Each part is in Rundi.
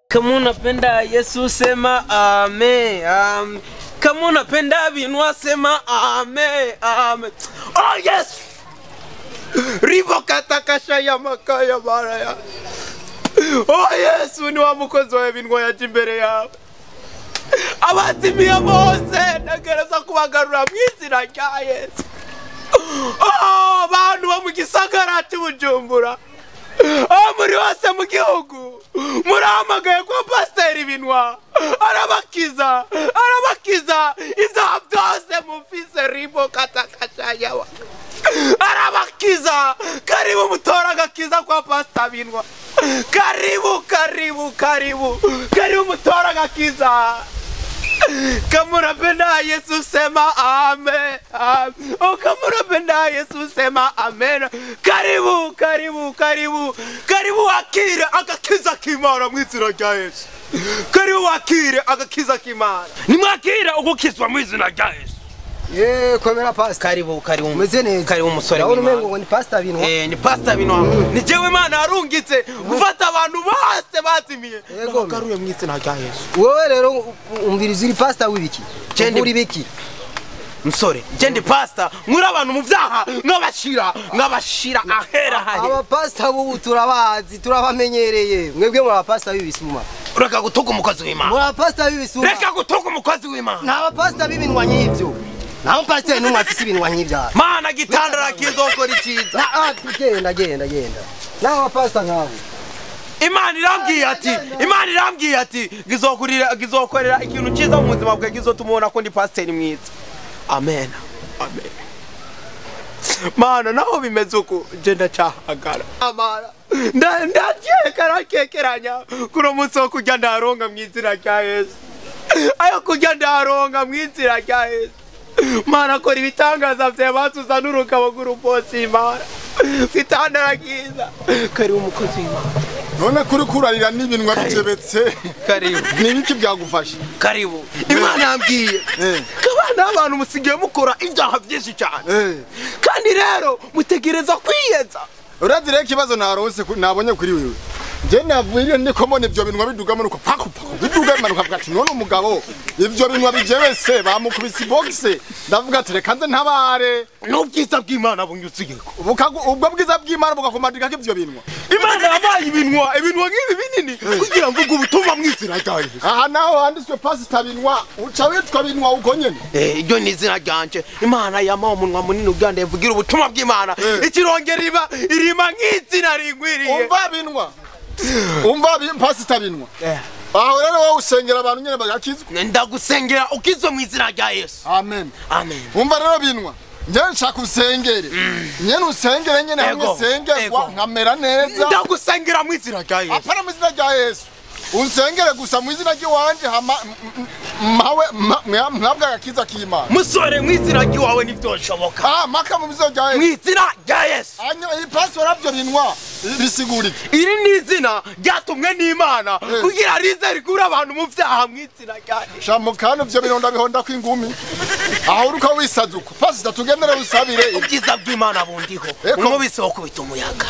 Kama unapenda Yesu sema amen, amen. Kama unapenda Binwa sema amen, amen. Oh yes! Ribo katakasha ya makaya baraya. Oh Yesu ni wa mukozi wawe Binwa yaje imbere yawe. Abatimiye bose ndagereza kubagarura mu izina rya Yesu. Oh bantu bo mu gisagara cy'Ubujumbura. Oh muri hose mu gihugu murahamagaye kwa Pasiteri Binwa, arabakiza, arabakiza ibyaha byose mufise. Ribo katakashayawa, arabakiza. Karibu mutora agakiza kwa Pastor Binwa. Karibu, karibu, karibu, karibu mutora agakiza. Kama unapenda Yesu sema amen, amen. Oh, kama unapenda Yesu sema amen. Karibu, karibu, karibu. Karibu wakire agakiza k'Imana mu izina rya Yesu. Karibu wakire agakiza k'Imana. Nimwakire ugukizwa mu izina rya Yesu. Komera pastor. Karibu, karibu. Umeze neza. Karibu umusore w'Imana. Ndabona umengo ni Pastor Binwa. Ni Pastor Binwa. Ni jewe Imana yarungitse gufata abantu bose bazimiye. Bakaruye mu izina rya Yesu. Wowe rero umviriza uri pastor w'ibiki? Uri biki? Musore, je ndi pastor, nkura abantu mu vyaha nkabashira, nkabashira ahera hahe. Aba pastor bubu turabazi, turabamenyereye. Mwebwe muri aba pastor b'ibisuma. Reka gutuka umukozi w'Imana. Muri aba pastor b'ibisuma. Reka gutuka umukozi w'Imana. Nta pastor b'ibinwa nk'ivyo. Nta pastor n'umwe afise ibinwa nk'ivyo. Mana gitandara kizokora iciza. Na genda genda genda. Nawe pastor nkabo. Imana irambwiye ati, Imana irambwiye ati gizokurira gizokorera ikintu cyiza mu buzima bwawe gizotuma ko ndi pastor mwiza. Amen. Amen. Mana naho bimeze uko je ndacahagara. Amara. Ndacyekara kekeranya kuno munsi wo kujya ndaronga mu izina rya Yesu. Ayo kujya ndaronga mu izina rya Yesu. Mana kora ibitangaza byawe batuza n'urugabo rw'urubosi Imana. Sitandara kiza. Karibu umukozi w'Imana. None kuri kurarira n'ibinwa bicebetse. Karibu. Nibiki byagufasha? Karibu. Imana yambwiye. Kabana abantu musigiye mukora ibyaha byinshi cyane. Kandi rero mutegereza kwiyeza. Urazi rero ikibazo narose nabonye kuri wewe. Je navuye ndiko mbona ivyo binwa biduga manuka paku paku biduga manuka bwacu none umugabo ivyo binwa bijebese bamukubise box ndavuga ati reka nze ntabare n'ubwiza bw'Imana bunyuzigeko ubwo bwiza bw'Imana bugakomadika ivyo binwa. Imana yabaye ibinwa ibinwa nk'ibi binini kugira mvuge ubutumwa mu izina rya Yesu. Aha naho handitswe Pastor Binwa uca witwa Binwa uko nyene. Iryo ni izina ryanje. Imana yamaho umunwa munini uganda ivugira ubutumwa bw'Imana ikirongera iba irima nk'izina ringwiriye. Umva Binwa. Umva Pastor Binwa. Aho rero wowe usengera abantu nyene bagakizwa. Ndagusengera ukizwe mu izina rya Yesu. Amen. Amen. Umva rero Binwa. Nje nshaka usengere. Nyene usengere nyene hamwe sengerwa nkamera neza. Ndagusengera mu izina rya Yesu. Apana mu izina rya Yesu. Unsengere gusa mu izina ry'iwanje hama mawe mwabwa agakiza k'Imana. Musore mu izina ry'iwawe ntivyoshoboka. Ah maka mu izina rya Yesu. Mu izina rya Yesu. Anyo iyi pastor avyo Binwa bisigurike. Iri ni izina ryatumwe n'Imana kugira rize rikura abantu mu vyaha mu izina rya Yesu. Shamukano vyo bironda bihonda kw'ingumi. Aho uruko wisazuko. Pastor tugendere usabire. Ubwiza bw'Imana bundiho. Umubise wo kubita umuyaga.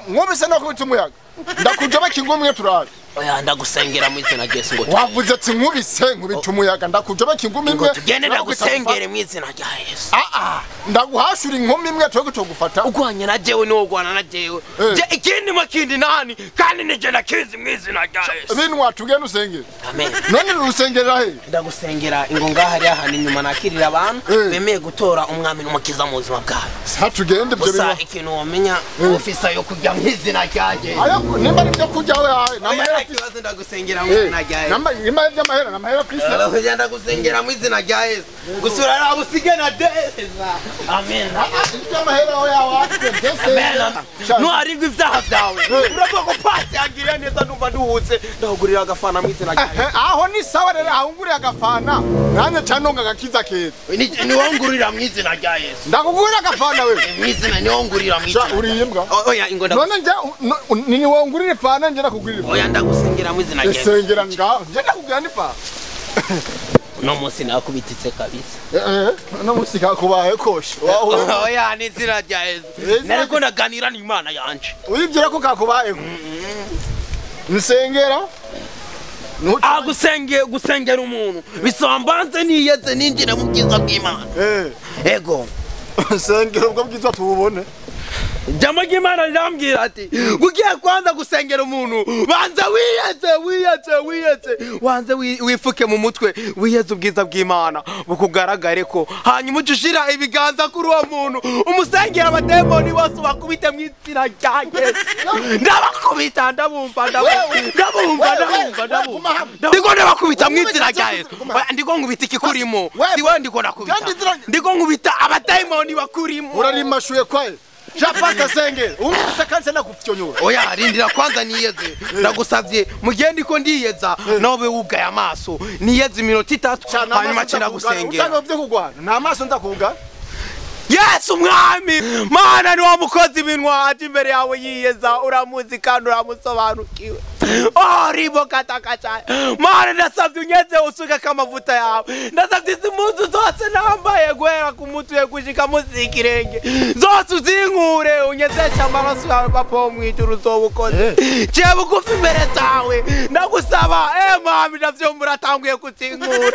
Mwubise no kubita umuyaga. Ndakujobeka ingumi turabe. Oya ndagusengera mu izina rya Yesu ngo wavuze ati nkubise nkubita umuyaga ndakujobeka ingumi imwe tugende ndagusengere mu izina rya Yesu. Ndaguhashura inkumi imwe twege tugufata. Ugwanye na jewe niwo ugwana na jewe. Je ikindi makindi nani kandi nije nakizi mu izina rya Yesu. Binwa tugende usengere. Amen. None urusengera he? Ndagusengera ingo ngaha ari aha inyuma nakirira abantu bemeye gutora umwami n'umukiza mu buzima bwabo. Sa tugende byo binwa. Gusa ikintu womenya ofisa yo kujya mu izina rya Yesu. Ayo nimba ari byo kujya we namahera kibazo ndagusengera mu izina rya Yesu. Namba imba by'amahera namahera Kristo. Ndagusengera ndagusengera mu izina rya Yesu. Gusura rabusige na deza. Amen. Iby'amahera aho yawa. No ariko ibyaha byawe. Uravuga ko pasi yagiriye neza ndumva nduhutse ndagurira agafana mu izina rya Yesu. Aho ni sawa rero aho ngurira agafana. Nanye canonga gakiza keza. Ni wongurira mu izina rya Yesu. Ndakugurira agafana wewe. Mu izina ni wongurira mu izina. Uri imbwa. Oya ingo ndagusengera. None nje ni wongurira ifana nje ndakugurira. Oya ndagusengera mu izina rya Yesu. Sengera ngaho. Nje ndakugurira nifana. No munsi nakubititse kabisa. No munsi kakubaye koshe. Oya ni izina rya Yesu. Nariko ndaganira n'Imana yanje. Uribwira ko kakubaye? Nsengera. Agusenge gusengera umuntu bisombanze niyeze ninjira mu bwiza bw'Imana. Ego. Sengera ubwo bwiza tububone. Jambo ry'Imana rirambwira ati ugiye kwanza gusengera umuntu banza wiyeze wiyeze wiyeze wanze wifuke mu mutwe wiyeze ubwiza bw'Imana bukugaragare ko hanyuma ucushira ibiganza kuri uwo muntu umusengera abademoni bose bakubite mu izina rya Yesu. Ndabakubita ndabumva ndabumva ndabumva ndabumva ndiko ndabakubita mu izina rya Yesu. Ndiko nkubita ikikurimo si wewe ndiko nakubita ndiko nkubita abademoni bakurimo. Urarimashuye kwaye. Chapasta sengera umuse kanse nakufyonyora. Oya rindira kwanza niyeze ndagusavye mugihe ndiko ndiyeza nawe wugaye amaso niyeze iminota itatu hanyuma cira gusengera. Utanga byo kugwana nta maso ndakuga. Yesu mwami mana ni wa mukozi minwa aje imbere yawe yiyeza uramuzi kandi uramusobanukiwe. Oh ribo katakachaya mana ndasavye unyeze usuke kamavuta yawe ndasavye izi mpuzu zose nambaye guhera ku mutwe gushika munsi y'ikirenge zose uzinkure unyezeshe amaraso yawe papa wo mw'ijuru uzoba ukoze ciye bugufi imbere zawe ndagusaba mwami ndavyumva uratanguye kuzinkura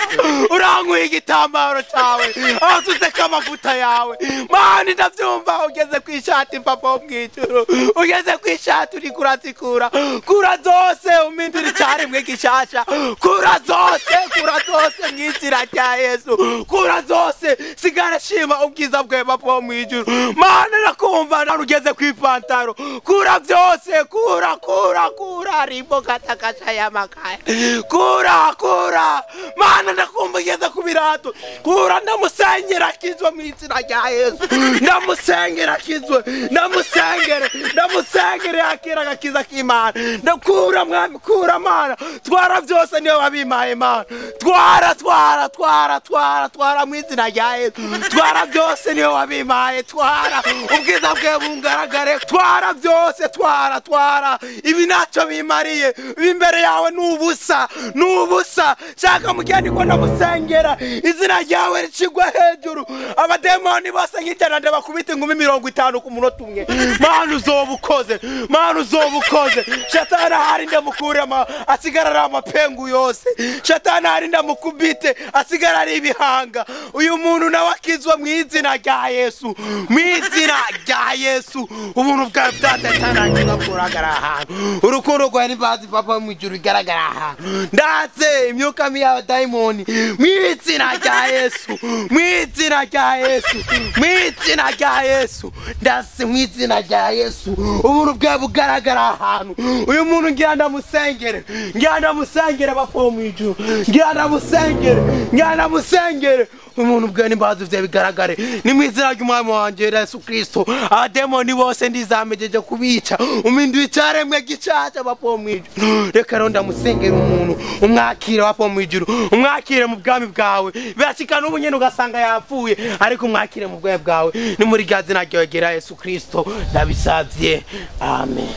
urankuye igitambaro cawe asuzeko amavuta yawe mana ndavyumva ugeze kw'ishati papa wo mw'ijuru ugeze kw'ishati uriko urazikura kura zose umindura icaremwe gishasha kura zose mw'izina rya Yesu kura zose sigara shima ubwiza bwawe papa wo mw'ijuru mana nakumva narugeze kw'ipantaro kura byose kura kura kura rimbo katakasha yamakaya kura kura mana ndakumva ugeze ku birato kura ndamusengera akizwe mw'izina rya Yesu ndamusengera akizwe ndamusengere ndamusengere akira agakiza k'Imana ndakura mwami kura mana twara byose niyo wabimpaye mana twara twara twara twara twara mw'izina rya Yesu twara byose niyo wabimpaye twara ubwiza bwawe bungaragare twara byose twara twara ibi ntacyo bimariye imbere yawe n'ubusa n'ubusa shaka mugende ko ndamusengera izina ryawe ricigwe hejuru abademoni bose nk'ijana ndabakubita ingumi 50 ku munota umwe mana uzoba ukoze mana uzoba ukoze shatani ahari ndamukurema asigara ari amapengu yose shatani ahari ndamukubite asigara ari ibihanga uyu muntu nawe akizwa mu izina rya Yesu mu izina rya Yesu ubuntu bwawe bwatatangiza kuragara ahantu urukundo rwawe n'imbabazi papa mu ijuru bigaragara ahantu ndatse imyuka mibi y'abadayimoni mu izina rya Yesu mu izina rya Yesu mu izina rya Yesu ndatse mu izina rya Yesu ubuntu bwawe bugaragara ahantu uyu muntu ngira ndamusengere ngira ndamusengere papa mu ijuru ngira ndamusengere ngira ndamusengere umuntu bwawe n'imbabazi byawe bigaragare ni mu izina ry'umwami wanjye Yesu Kristo abademoni bose ndizamejeje kubica umindu icaremwe gicaca papa mu ijuru reka rero ndamusengera umuntu umwakire papa mu ijuru umwakire mu bwami bwawe birashika n'ubu nyene ugasanga yapfuye ariko umwakire mu bwami bwawe ni muri rya zina rya Yesu Kristo ndabisavye amen.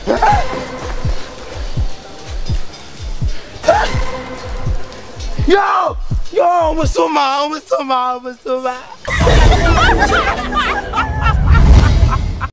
Yo! Yo, umusuma, umusuma, umusuma.